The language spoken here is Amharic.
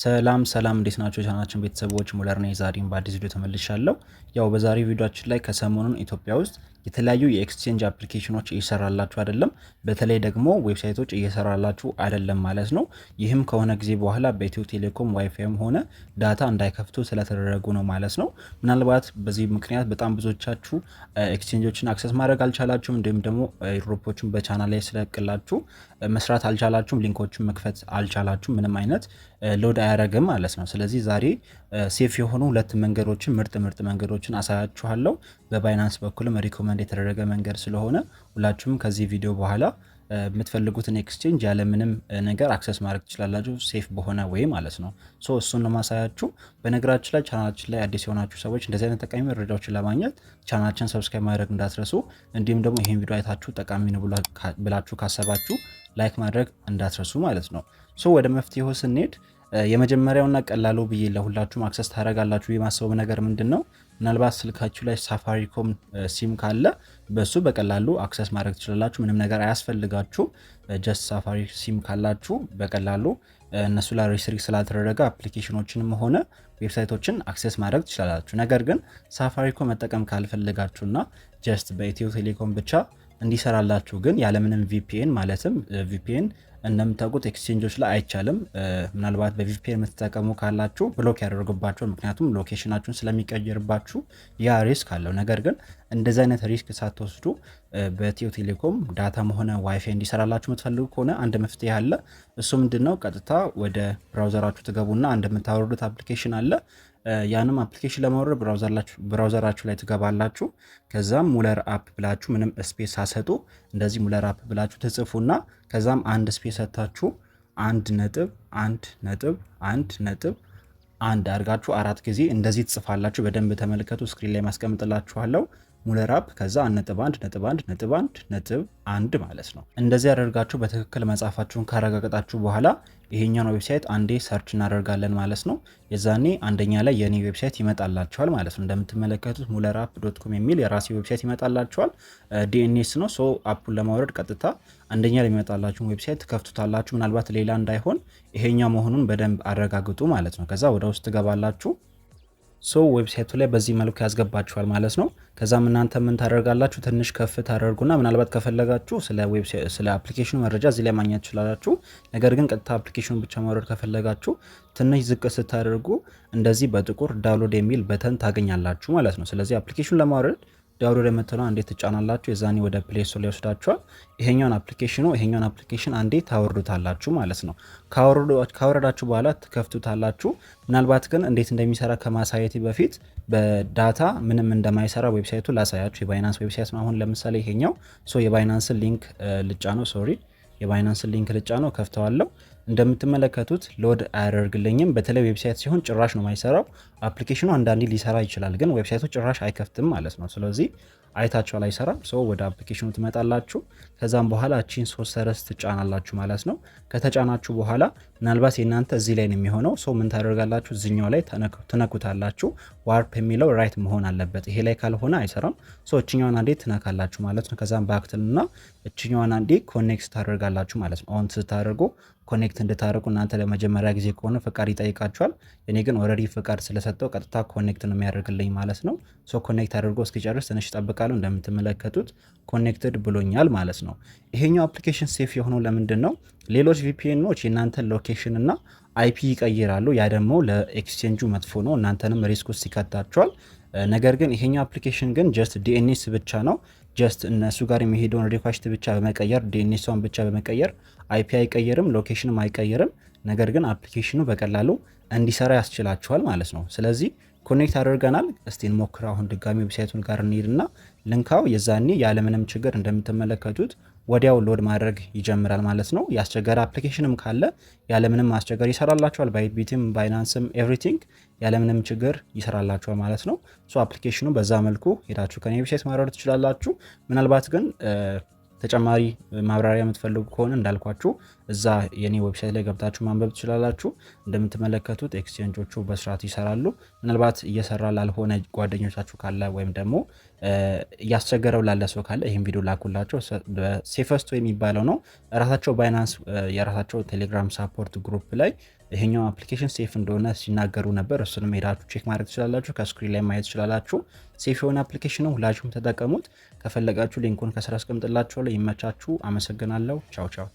ሰላም ሰላም፣ እንዴት ናችሁ የቻናላችን ቤተሰቦች? ሙለር ነኝ። ዛሬም በአዲስ ቪዲዮ ተመልሻለሁ። ያው በዛሬው ቪዲዮአችን ላይ ከሰሞኑን ኢትዮጵያ ውስጥ የተለያዩ የ exchange application ኖች እየሰራላችሁ አይደለም፣ በተለይ ደግሞ website ኦች እየሰራላችሁ አይደለም ማለት ነው። ይህም ከሆነ ጊዜ በኋላ በኢትዮ ቴሌኮም ዋይፋይም ሆነ data እንዳይከፍቱ ስለተደረጉ ነው ማለት ነው። ምናልባት በዚህ ምክንያት በጣም ብዙዎቻችሁ exchange ኦችን access ማድረግ አልቻላችሁም፣ እንዲሁም ደግሞ airdrop ኦችን በቻናል ላይ ስለቅላችሁ መስራት አልቻላችሁም፣ link ኦችን መክፈት አልቻላችሁም፣ ምንም አይነት load አያደርግም ማለት ነው። ስለዚህ ዛሬ safe የሆኑ ሁለት መንገዶችን፣ ምርጥ ምርጥ መንገዶችን አሳያችኋለሁ። በባይናንስ በኩልም recommend የተደረገ መንገድ ስለሆነ ሁላችሁም ከዚህ ቪዲዮ በኋላ የምትፈልጉትን exchange ያለምንም ነገር access ማድረግ ትችላላችሁ፣ safe በሆነ way ማለት ነው። So እሱን ነው ማሳያችሁ። በነገራችን ላይ ቻናላችን ላይ አዲስ የሆናችሁ ሰዎች እንደዚህ አይነት ጠቃሚ መረጃዎችን ለማግኘት ቻናላችን subscribe ማድረግ እንዳትረሱ፣ እንዲሁም ደግሞ ይህን ቪዲዮ አይታችሁ ጠቃሚ ነው ብላችሁ ካሰባችሁ like ማድረግ እንዳትረሱ ማለት ነው። So ወደ መፍትሄው ስንሄድ የመጀመሪያውና ቀላሉ ብዬ ለሁላችሁም access ታደርጋላችሁ የማስበው ነገር ምንድን ነው? ምናልባት ስልካችሁ ላይ ሳፋሪኮም ሲም ካለ በሱ በቀላሉ access ማድረግ ትችላላችሁ። ምንም ነገር አያስፈልጋችሁም። Just ሳፋሪ ሲም ካላችሁ በቀላሉ እነሱ ላይ restrict ስላልተደረገ application ኖችንም ሆነ website ኦችን access ማድረግ ትችላላችሁ። ነገር ግን ሳፋሪኮም መጠቀም ካልፈለጋችሁና just በኢትዮ ቴሌኮም ብቻ እንዲሰራላችሁ ግን ያለምንም VPN፣ ማለትም VPN እንደምታውቁት ኤክስቼንጆች ላይ አይቻልም። ምናልባት በ VPN የምትጠቀሙ ካላችሁ block ያደርጉባችኋል። ምክንያቱም location ኣችሁን ስለሚቀይርባችሁ ያ risk አለው። ነገር ግን እንደዚህ አይነት risk ሳትወስዱ በኢትዮ ቴሌኮም data ም ሆነ ዋይፋይ እንዲሰራላችሁ የምትፈልጉ ከሆነ አንድ መፍትሄ አለ። እሱ ምንድነው? ቀጥታ ወደ browser ኣችሁ ትገቡና አንድ የምታወርዱት application አለ። ያንም application ለማውረድ browser ኣችሁ ላይ ትገባላችሁ። ከዛም ሙለር app ብላችሁ ምንም space ሳትሰጡ እንደዚህ ሙለር app ብላችሁ ትጽፉና ከዛም አንድ space ሰጥታችሁ 1.1.1.1 አድርጋችሁ አራት ጊዜ እንደዚህ ትጽፋላችሁ። በደንብ ተመልከቱ። Screen ላይ ማስቀምጥላችኋለሁ። ሙለር app ከዛ 1.1.1.1.1 ማለት ነው። እንደዚህ አደርጋችሁ በትክክል መጻፋችሁን ካረጋገጣችሁ በኋላ ይሄኛውን website አንዴ search እናደርጋለን ማለት ነው። የዛኔ አንደኛ ላይ የኔ website ይመጣላችኋል ማለት ነው። እንደምትመለከቱት ሙለር app.com የሚል የራሴ website ይመጣላችኋል። DNS ነው። So app ኡን ለማውረድ ቀጥታ አንደኛ ላይ የሚመጣላችሁን website ትከፍቱታላችሁ። ምናልባት ሌላ እንዳይሆን ይሄኛው መሆኑን በደንብ አረጋግጡ ማለት ነው። ከዛ ወደ ውስጥ ትገባላችሁ። So website ኡ ላይ በዚህ መልኩ ያስገባችኋል ማለት ነው። ከዛም እናንተ ምን ታደርጋላችሁ? ትንሽ ከፍ ታደርጉና ምናልባት ከፈለጋችሁ ስለ application ኑ መረጃ እዚህ ላይ ማግኘት ትችላላችሁ። ነገር ግን ቀጥታ application ኑን ብቻ ማውረድ ከፈለጋችሁ ትንሽ ዝቅ ስታደርጉ እንደዚህ በጥቁር download የሚል button ታገኛላችሁ ማለት ነው። ስለዚህ application ኑን ለማውረድ download የምትለው አንዴ ትጫናላችሁ። የዛኔ ወደ Play Store ላይ ይወስዳችኋል። ይሄኛውን application አንዴ ታወርዱታላችሁ ማለት ነው። ካወረዳችሁ በኋላ ትከፍቱታላችሁ። ምናልባት ግን እንዴት እንደሚሰራ ከማሳየቴ በፊት በ data ምንም እንደማይሰራ website ኡ ላሳያችሁ። የባይናንስ website ነው። አሁን ለምሳሌ ይሄኛው፣ so የባይናንስን link ልጫነው፣ sorry፣ የባይናንስን link ልጫነው፣ ከፍተዋለሁ። እንደምትመለከቱት load አያደርግልኝም። በተለይ website ሲሆን ጭራሽ ነው የማይሰራው። Application ኑ አንዳንዴ ሊሰራ ይችላል፣ ግን website ኡ ጭራሽ አይከፍትም ማለት ነው። ስለዚህ አይታችኋል፣ አይሰራም። So ወደ application ኑ ትመጣላችሁ። ከዛም በኋላ እቺን ሶስት ሰረዝ ትጫናላችሁ ማለት ነው። ከተጫናችሁ በኋላ ምናልባት የእናንተ እዚህ ላይ ነው የሚሆነው። So ምን ታደርጋላችሁ? እዚኛው ላይ ትነኩታላችሁ። Warp የሚለው right መሆን አለበት። ይሄ ላይ ካልሆነ አይሰራም። So እችኛዋን አንዴ ትነካላችሁ ማለት ነው። ከዛም back ትሉና እችኛዋን አንዴ connect ታደርጋላችሁ ማለት ነው። On ስታደርጉ connect እንድታደርጉ እናንተ ለመጀመሪያ ጊዜ ከሆነ ፈቃድ ይጠይቃችኋል። እኔ ግን already ፈቃድ ስለሰጠው ቀጥታ connect ነው የሚያደርግልኝ ማለት ነው። So connect አድርጎ እስኪጨርስ ትንሽ እጠብቃለሁ። እንደምትመለከቱት connected ብሎኛል ማለት ነው። ይሄኛው application safe የሆነው ለምንድን ነው? ሌሎች VPN ኖች የእናንተን location እና IP ይቀይራሉ። ያ ደግሞ ለኤክስቼንጁ መጥፎ ነው፣ እናንተንም risk ውስጥ ይከታችኋል። ነገር ግን ይሄኛው application ግን just DNS ብቻ ነው። Just እነሱ ጋር የሚሄደውን request ብቻ በመቀየር፣ DNS ን ብቻ በመቀየር IP አይቀይርም፣ location ም አይቀይርም። ነገር ግን application ኑ በቀላሉ እንዲሰራ ያስችላችኋል ማለት ነው። ስለዚህ connect አድርገናል። እስቲ እንሞክር። አሁን ድጋሚ website ኡን ጋር እንሂድና ልንካው። የዛኔ ያለምንም ችግር እንደምትመለከቱት ወዲያው load ማድረግ ይጀምራል ማለት ነው። ያስቸገረ application ም ካለ ያለምንም ማስቸገር ይሰራላችኋል። ባይቢትም ባይናንስም everything ያለምንም ችግር ይሰራላችኋል ማለት ነው። So application ኑ በዛ መልኩ ሄዳችሁ ከኔ website ማውረድ ትችላላችሁ። ምናልባት ግን ተጨማሪ ማብራሪያ የምትፈልጉ ከሆነ እንዳልኳችሁ እዛ የኔ website ላይ ገብታችሁ ማንበብ ትችላላችሁ። እንደምትመለከቱት ኤክስቼንጆቹ በስርዓት ይሰራሉ። ምናልባት እየሰራ ላልሆነ ጓደኞቻችሁ ካለ ወይም ደግሞ እያስቸገረው ላለ ሰው ካለ ይህን ቪዲዮ ላኩላቸው። Safest የሚባለው ነው። ራሳቸው ባይናንስ የራሳቸው ቴሌግራም support group ላይ ይሄኛው application safe እንደሆነ ሲናገሩ ነበር። እሱንም ሄዳችሁ check ማድረግ ትችላላችሁ። ከ screen ላይ ማየት ትችላላችሁ። Safe የሆነ application ነው። ሁላችሁም ተጠቀሙት። ከፈለጋችሁ link ኡን ከስር አስቀምጥላችኋለሁ። ይመቻችሁ። አመሰግናለሁ። ቻው ቻው።